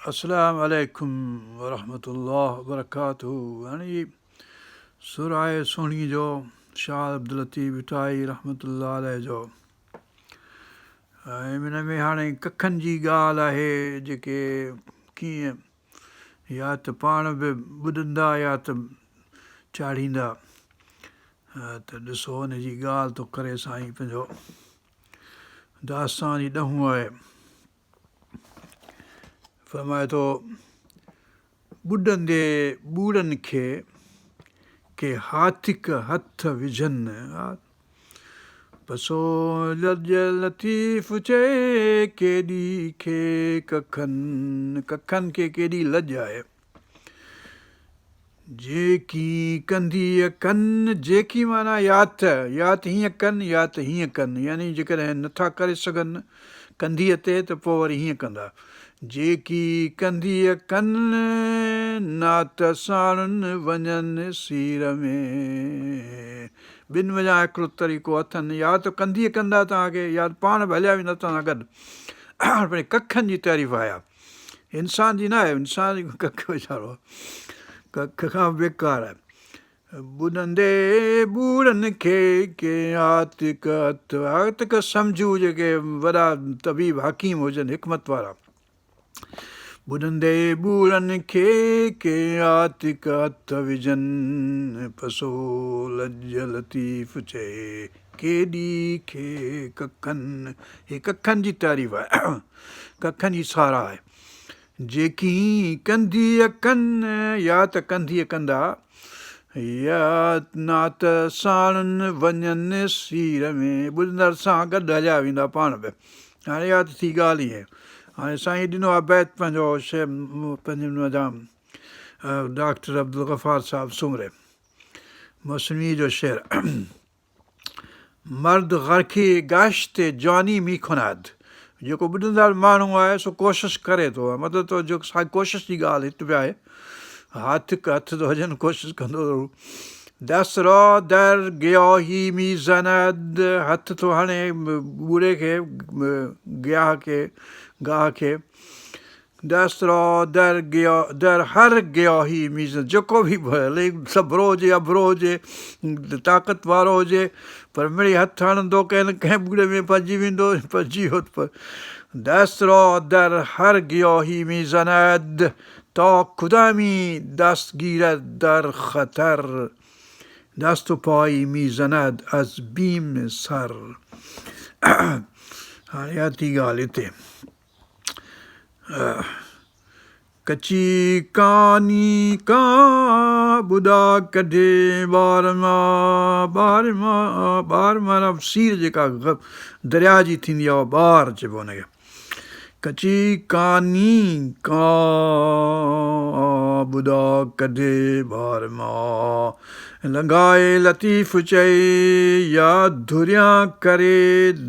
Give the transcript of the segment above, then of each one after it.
السلام عليڪم ورحمة الله وبرڪاته هاڻي هي سر آهي سهڻي جو شاهه عبداللطيف ڀٽائي رحمة الله عليه جو ۽ ان ۾ هاڻي ڪکن جي ڳالهه آهي جيڪي ڪيئن يا ته پاڻ به ٻڏندا يا ته چاڙهيندا ته ڏسو ان جي ڳالهه ٿو ڪري سائين پنهنجو داستان هي ڏهون آهي فرمائي ٿو، ٻڏندي ٻوڙن کي ڪي هاتڪ هٿ وجهن. پسو لڄ لطيف چئي، ڪيڏي کي ڪکن، ڪکن کي ڪيڏي لڄ آهي. جيڪي ڪنڌيء ڪن، جيڪي معنيٰ يا ته، يا ته هيئن ڪن يا ته هيئن ڪن، يعني جيڪڏهن نه ٿا ڪري سگهن ڪنڌيء تي ته پوء وري هيئن ڪندا. جيڪي ڪنڌيء ڪن، نا ته ساڻن وڃن سير ۾. ٻن منجهان هڪڙو طريقو اٿن، يا ته ڪنڌيء ڪندا توهان کي يا ته پاڻ به هليا ويندا توهان سان گڏ. ڪکن جي تعريف آهي اها. انسان جي ناهي، انسان جي ڪک ويچارو ڪک کان به بيڪار آهي. ٻڏندي ٻوڙن کي ڪي عاتق هٿ عاتق سمجهو جيڪي وڏا طبيب حڪيم هجن حڪمت وارا. ٻڏندي ٻوڙن کي ڪي عاتق هٿ وجهن پسو لڄ لطيف چئي ڪيڏي کي ڪکن هي ڪکن جي تعريف آهي. ڪکن جي ساراهه آهي. جيڪي ڪنڌيء ڪن يا ته ڪنڌيء ڪندا يا نا ته ساڻن وڃن سير ۾، ٻڏندڙ سان گڏ هليا ويندا پاڻ به. هاڻي اها ته ٿي ڳالهه ائين. هاڻي سائين ڏنو آهي بيت پنهنجو شيخ پنهنجي منجهان ڊاڪٽر عبدالغفار صاحب سومري مثنوي جو شعر. مرد غرقي گشت جاني مي کند جيڪو ٻڏندڙ ماڻهو آهي سو ڪوشش ڪري ٿو مطلب ته جو ڪوشش جي ڳالهه هت به آهي هٿ هٿ ته هجن ڪوشش ڪندو ضرور دست را در گياهي مي زند هٿ ٿو هڻي ٻوڙي کي گياهه کي گاهه کي دست را در گيا در هر گياهي ميزند جيڪو به ڀلي سڀرو هجي اڀرو هجي طاقت وارو هجي پر مڙئي هٿ هڻندو ڪنهن نه ڪنهن ٻوڙي ۾ پئجي ويندو پئجي ويو ته دست را در هر گياهي ميزند تا کدامي دست گيرد در خطر دست و پائي ميزند از بيم سر هاڻي اها ٿي ڳالهه هتي. ڪچي ڪاني ڪان ٻڏا ڪڍي ٻار مان ٻار مان ٻار معنيٰ سير جيڪا درياء جي ٿيندي آهي اها ٻار چئبو ان کي ڪچي ڪاني ڪان ٻڏا ڪڍي ٻار مان لنگهائي لطيف چئي يا ڌريان ڪري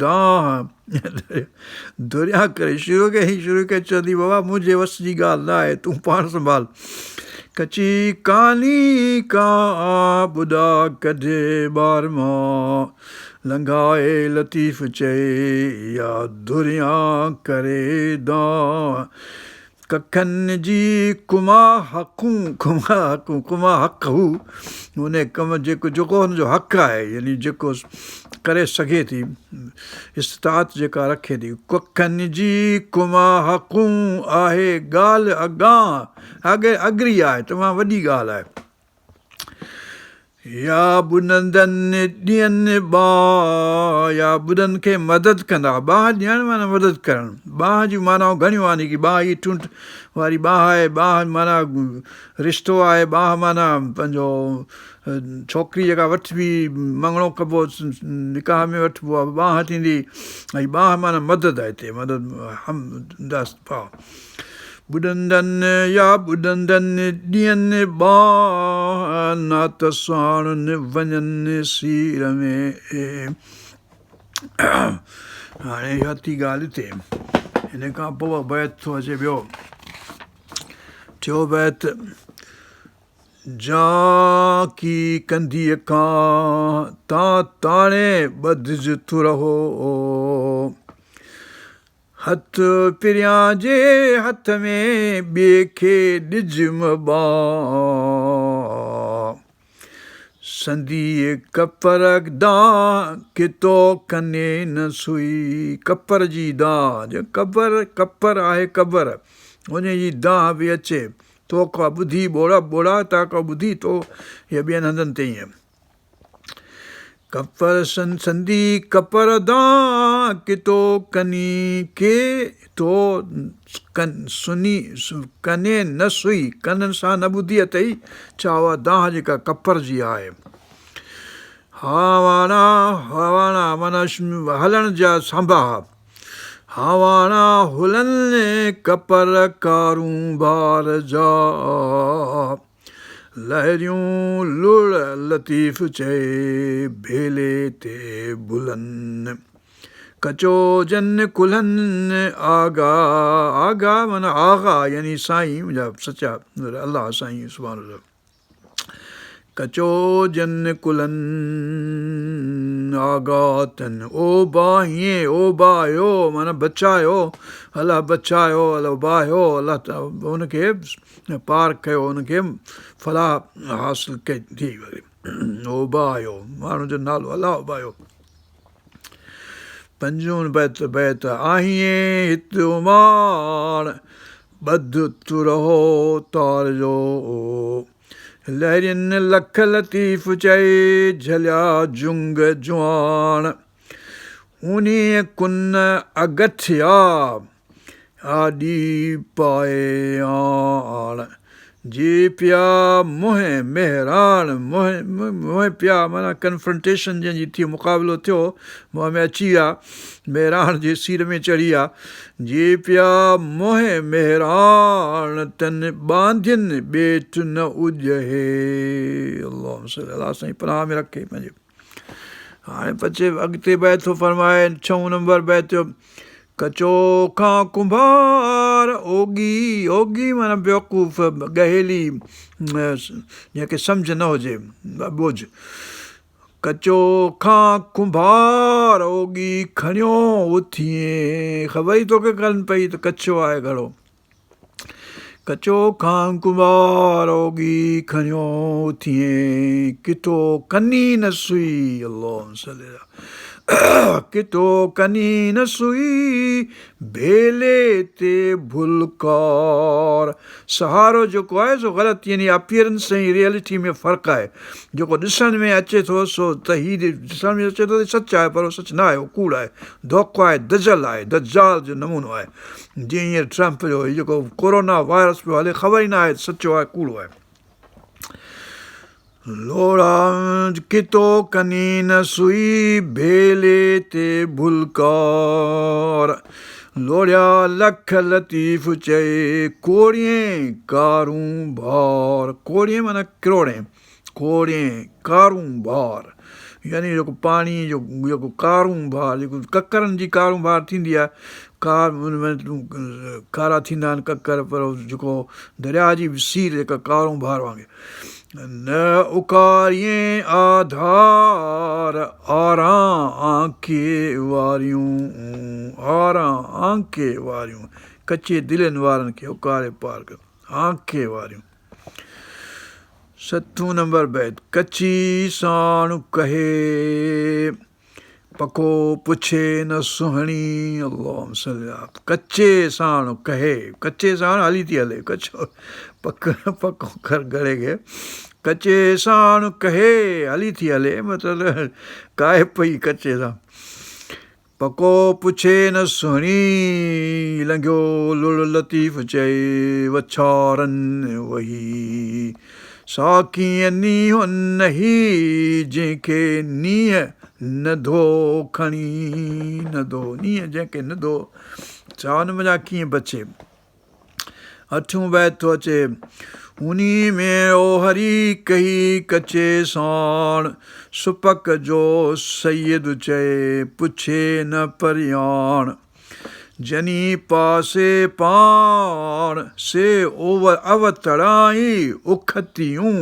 دانهن دريا ڪري شروع ڪيائين شروع ڪري چوندي بابا منهنجي وس جي ڳالهه نه آهي تون پاڻ سنڀال ڪچي ڪاني ڪان ٻڏا ڪڍي ٻار مان لنگهائي لطيف چئي يا دريا ڪري دانهن ڪکن جي ڪما حقون ڪما حقون ڪما حق هو ان ڪم جيڪو جيڪو هن جو حق آهي يعني جيڪو ڪري سگهي ٿي استطاعت جيڪا رکي ٿي ڪکن جي ڪما حقون آهي ڳالهه اڳان اڳ اڳري آهي تمام وڏي ڳالهه آهي يا ٻڏندن ڏين ٻانهن يا ٻڏن کي مدد ڪندا. ٻانهن ڏيڻ معنيٰ مدد ڪرڻ. ٻانهن جون معنائون گهڻيون آهن. هڪ ٻانهن هي ٺونٺ واري ٻانهن آهي، ٻانهن معنيٰ رشتو آهي، ٻانهن معنيٰ پنهنجو ڇوڪري جيڪا وٺبي مڱڻو ڪبو نڪاح ۾ وٺبو آهي ٻانهن ٿيندي ۽ ٻانهن معنيٰ مدد آهي هتي مدد هم دست پاء. ٻڏندن يا ٻڏندن ڏين ٻانهن نا ته ساڻن وڃن سير ۾. هاڻي اها ٿي ڳالهه هتي. ان کان پوء بيت ٿو اچي ٻيو. ٽيون بيت جان ڪي ڪنڌيء کان تان تاڻي ٻڌج ٿرهو. هٿ پريان جي هٿ ۾ ٻئي کي ڏج م ٻانهن. سنديء ڪپر دانهن ڪتو ڪني نه سئي. ڪپر جي دانهن، جي ڪبر، ڪپر آهي قبر، ان جي دانهن به اچي، تو ڪا ٻڌي ٻوڙا ٻوڙا تا ڪا ٻڌي تو يا ٻين هنڌن تي ائين. ڪپر سندي ڪپر دانهن ڪتو ڪني ڪي تو ڪن سني ڪني نه سئي ڪنن سان نه ٻڌي اٿئي ڇا اها دانهن جيڪا ڪپر جي آهي. هاواڻا هاواڻا معنيٰ هلڻ جا سانباها هاواڻا هلن ڪپر ڪارونڀار جا. لهريون لڙ لطيف چئي ڀيلي تي ڀلن ڪچو جن ڪلهن آغا آغا معنيٰ آغا يعني سائين منهنجا سچا الله سائين سبحان الله ڪچو جن ڪلهن آغا تن اوباهين اوباهيو معنيٰ بچايو الله بچايو الله اوباهيو الله ان کي پار ڪيو ان کي فلاح حاصل ڪئي ٿي وري اوباهيو ماڻهو جو نالو الله اوباهيو پنجون بيت بيت آهين هت اماڻ ٻڌ ترهو تار جو لهرين لک لطيف چئي جهليا جنگ جواڻ انهيء ڪن اگٿيا آڏي پائي آڻ، جي پيا منهن مهراڻ، منهن پيا معنيٰ ڪنفرنٽيشن جنهن جي ٿي مقابلو ٿيو، منهن ۾ اچي ويا، مهراڻ جي سير ۾ چڙهي ويا، جي پيا منهن مهراڻ، تن ٻانڌين ٻيٽ نه اڄهي. اللهم صل الله سائين پناهه ۾ رکي پنهنجي. هاڻي پڇي اڳتي بيت ٿو فرمائي ڇهون نمبر بيت ڪچو کان ڪنڀار اوڳي اوڳي معنيٰ بيوقوف ڳهيلي جنهن کي سمجهه نه هجي اٻوجهه ڪچو کان ڪنڀار اوڳي کڻيو اٿئين خبر ئي توکي ڪن پئي ته ڪچو آهي گهڙو ڪچو کان ڪنڀار اوڳي کڻيو اٿئين ڪتو ڪني نه سئي اللهم صل ڪتو ڪني نه سئي ڀيلي تي ڀلڪار سهارو جيڪو آهي سو غلط يعني اپيئرنس ۽ ريئلٽي ۾ فرق آهي جيڪو ڏسڻ ۾ اچي ٿو سو ته هي ڏسڻ ۾ اچي ٿو ته سچ آهي پر اهو سچ نه آهي اهو ڪوڙ آهي ڌوڪو آهي دجل آهي دجال جو نمونو آهي جيئن هينئر ٽرمپ جو هي جيڪو ڪورونا وائرس پيو هلي خبر ئي نه آهي ته سچو آهي ڪوڙو آهي. لوڙها ڪتو ڪني نه سئي ڀيلي تي ڀلڪار لوڙهيا لک لطيف چئي ڪوڙين ڪارونڀار ڪوڙين معنيٰ ڪروڙين ڪوڙين ڪارونڀار يعني جيڪو پاڻي جو جيڪو ڪارونڀار جيڪو ڪڪرن جي ڪارونڀار ٿيندي آهي ڪار ان ۾ ڪارا ٿيندا آهن ڪڪر پر جيڪو درياء جي به سير جيڪا ڪارونڀار وانگي نه اڪارين آڌار آران آنڪي واريون آران آنڪي واريون ڪچي دلين وارن کي اڪاري پار ڪر آنڪي واريون ستون نمبر بيت، ڪچي ساڻ ڪهي، پڪو پڇي نه سهڻي اللهم صل علي ڪچي ساڻ ڪهي ڪچي ساڻ هلي ٿي هلي ڪچو پڪ پڪو ڪر گهڙي کي ڪچي ساڻ ڪهي هلي ٿي هلي مطلب ڪاهي پئي ڪچي سان پڪو پڇي نه سهڻي، لنگهيو لڙ لطيف چئي، وڇارن وهي، سا ڪيئن نينهن نهي، جنهن کي نينهن نڌو کڻي، نڌو نينهن جنهن کي نڌو، سا ان منجهان ڪيئن بچي. اٺون بيت ٿو اچي، اونهي ۾ اوهري ڪهي ڪچي ساڻ، سپڪ جو سيد چئي، پڇي نه پرياڻ. جني پاسي پاڻ، سي اوتڙائي اکتيون.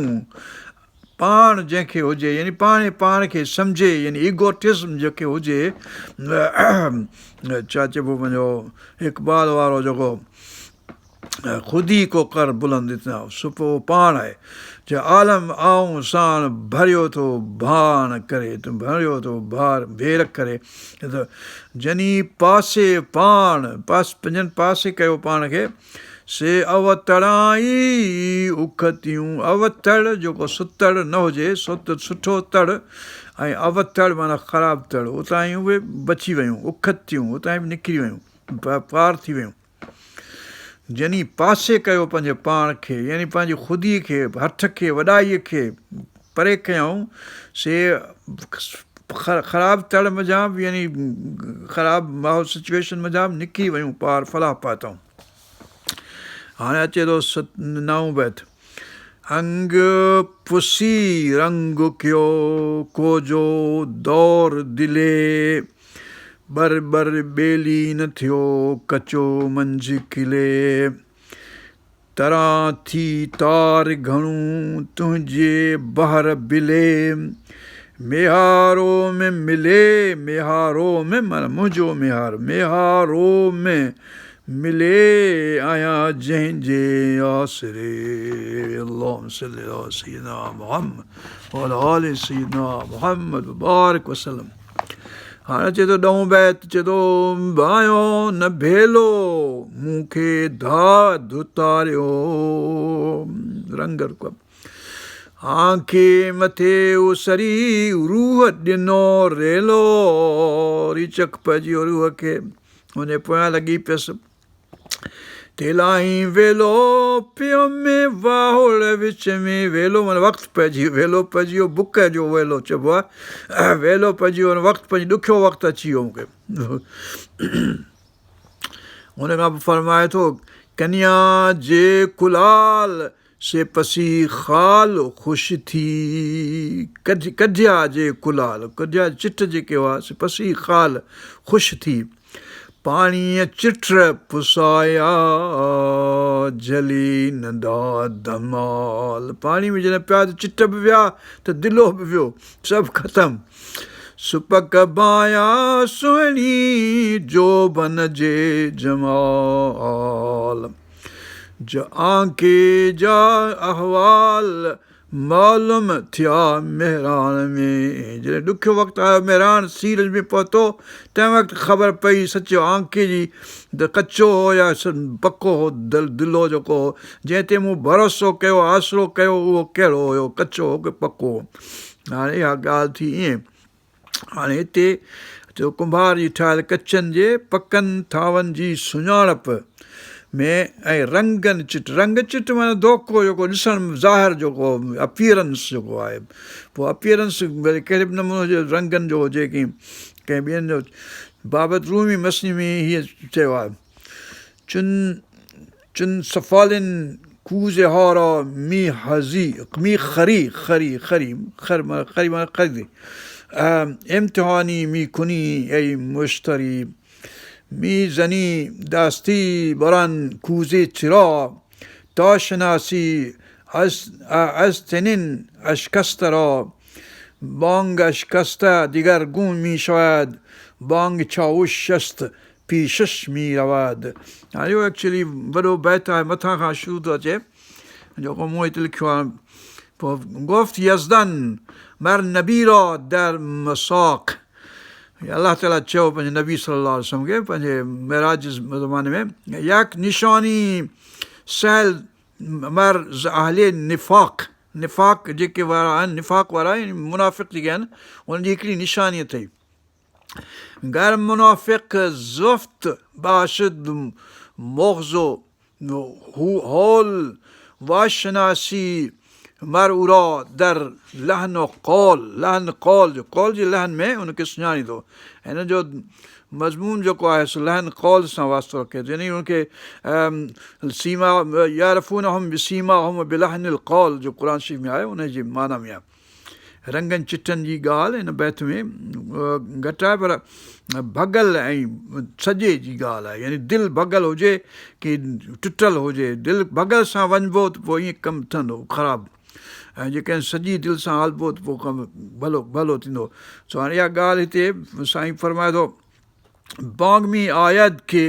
پاڻ جنهن کي هجي يعني پاڻهي پاڻ کي سمجهي يعني Egotism جنهن کي هجي ڇا چئبو پنهنجو اقبال وارو جيڪو خودي ڪو ڪر بلند اتنا سو پوء پاڻ آهي چي عالم آئون ساڻ ڀريو ٿو ڀاڻ ڪري تون ڀريو ٿو ڀار ڀير ڪري ته جني پاسي پاڻ پاس پنهنجن پاسي ڪيو پاڻ کي سي اوتڙان ئي اکتيون اوتڙ جيڪو ستڙ نه هجي ست سٺو تڙ ۽ اوتڙ معنيٰ خراب تڙ اتان ئي اهي بچي ويون اکتيون اتان ئي نڪري ويون پار ٿي ويون. جني پاسي ڪيو پنهنجي پاڻ کي يعني پنهنجي خوديء کي، هٺ کي، وڏائيء کي پري ڪيائون، سي خراب تڙ منجهان به يعني خراب ماحول Situation منجهان به نڪري ويون پار فلاح پاتائون. هاڻي اچي ٿو نائون بيت. انگ پسي رنگ ڪيو ڪو جو دور دلي. ٻر ٻر ٻيلي نه ٿيو ڪچو منجهه قلعي. تران ٿي تار گهڻو تنهنجي بحر بلي. ميهارو م ملي ميهارو م معنيٰ منهنجو ميهار ميهارو م ملي آهيان جنهن جي آسري اللهم صل علي سيدنا محمد وعلي آل سيدنا محمد وبارڪ وسلم هاڻي اچي ٿو ڏهون بيت چئي ٿو ڀانيو نه ڀيلو مون کي ڌا ڌتاريو رنگ آنکي مٿي اسري روح ڏنو ريلو ريچڪ پئجي ويو روح کي ان جي پويان لڳي پيس تيلائين ويلو پيم واهڙ وچ ۾ ويلو معنيٰ وقت پئجي ويو ويلو پئجي ويو بک جو ويلو چئبو آهي ويلو پئجي ويو وقت پئجي ڏکيو وقت اچي ويو مونکي ان کان پوء فرمائي ٿو ڪنيا جي ڪلال سي پسي خال خوش ٿي ڪڍيا جي ڪلال ڪڍيا چٽ جيڪي هئا سي پسي خال خوش ٿي پاڻيء چٽ پسايا جهلي نه دا ڌمال پاڻي ۾ جڏهن پيا ته چٽ به ويا ته دلو به ويو سڀ ختم سپڪ ڀانيان سهڻي جوڀن جي جمال جا آنڪي جا احوال معلوم ٿيا مهراڻ ۾. جڏهن ڏکيو وقت آيو مهراڻ سير ۾ پهتو تنهن وقت خبر پئي سچ آنڪي جي ته ڪچو هو يا پڪو هو دلو جيڪو هو جنهن تي مون ڀروسو ڪيو آسرو ڪيو اهو ڪهڙو هيو ڪچو هو ڪي پڪو هو هاڻي اها ڳالهه ٿي ائين هاڻي هتي اچو ڪنڀار جي ٺاهيل ڪچن جي پڪن ٿانون جي سڃاڻپ ۾ ۽ رنگن چٽ رنگ چٽ معنيٰ ڌوڪو جيڪو ڏسڻ ظاهر جيڪو اپيئرنس جيڪو آهي پوء اپيئرنس ڀلي ڪهڙي به نموني هجي رنگن جو هجي ڪي ڪنهن ٻين جو بابت رومي مثنوي ۾ هيئن چيو آهي چن چون سفالين کوزه ها را مي حزي مي خري خري خري خر معنيٰ خري معنيٰ خريدي امتحاني مي کني اي مشتري مي زني دستي بران کوزه چرا تا شناسي از از تنين اشکسته را بانگ اشکسته دگرگون می شود بانگ چاوش است پيشش مي رود. هاڻي اهو ايڪچوئلي وڏو بيت آهي مٿان کان شروع ٿو اچي جيڪو مون هت لکيو آهي پوء گفت يزدان مر نبي را در مساق الله تعاليٰ چيو پنهنجي نبي صلي الله عليه وسلم کي پنهنجي معراج جي زماني ۾ يڪ نشاني سهل مر ز اهل نفاق نفاق جيڪي وارا آهن نفاق وارا يعني منافق جيڪي آهن انهن جي هڪڙي نشاني اٿئي گر منافق زفت باشد مغز و حول واشناسي مر او را در لحن و قول لحن قول جو قول جي لحن ۾ ان کي سڃاڻيندو هن جو مضمون جيڪو آهي سو لحن قول سان واسطو رکي ٿو يعني ان کي سيما يعرفونهم بسيماهم بلحن القول جو قرآن شريف ۾ آهي ان جي معنيٰ ۾ آهي رنگن چٽن جي ڳالهه هن بيت ۾ گهٽ آهي پر ڀڳل ۽ سڄي جي ڳالهه آهي يعني دل ڀڳل هجي ڪي ٽٽل هجي دل ڀڳل سان وڃبو ته پوء ائين ڪم ٺهندو خراب. ۽ جيڪڏهن سڄي دل سان هلبو ته پوء ڪم ڀلو ڀلو ٿيندو. سو هاڻي اها ڳالهه هتي سائين فرمائي ٿو. بانگ مي آيد ڪه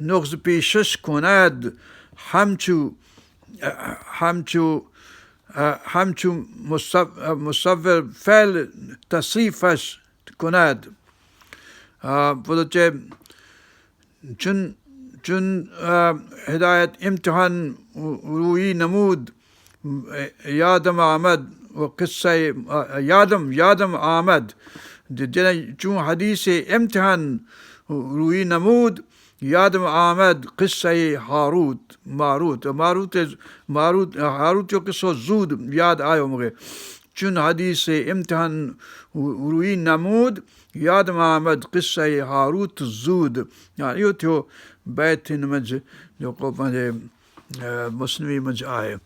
نغز پيشش ڪند همچو همچو همچو مصور فعل تصريفش ڪند پوء ٿو چئي چون چون هدايت امتحان روئي نمود يادم آمد و قصه يادم يادم آمد جڏهن چون حديث امتحان روئي نمود يادم آمد قصه هاروت ماروت ماروت ماروت هاروت جو قصو زود ياد آيو مونکي چون حديث امتحان روئي نمود يادم آمد قصه هاروت زود هاڻي اهو ٿيو بيت هن منجهه جيڪو پنهنجي مثنوي منجهه آهي.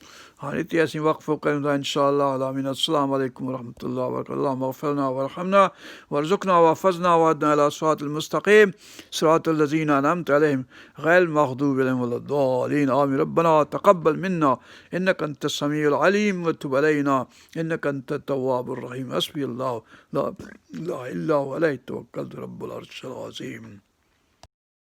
هاڻي هتي اسين وقفو ڪريون ٿا ان شاء الله العامين السلام عليڪم ورحمة الله وبرڪاته اللهم اغفر لنا وارحمنا وارزقنا واحفظنا واهدنا الى صراط المستقيم صراط الذين انعمت عليهم غير المغضوب عليهم ولا الضالين آمين ربنا تقبل منا انك انت السميع العليم وتب علينا انك انت التواب الرحيم حسبي الله لا اله الا هو عليه توكلت رب العرش العظيم.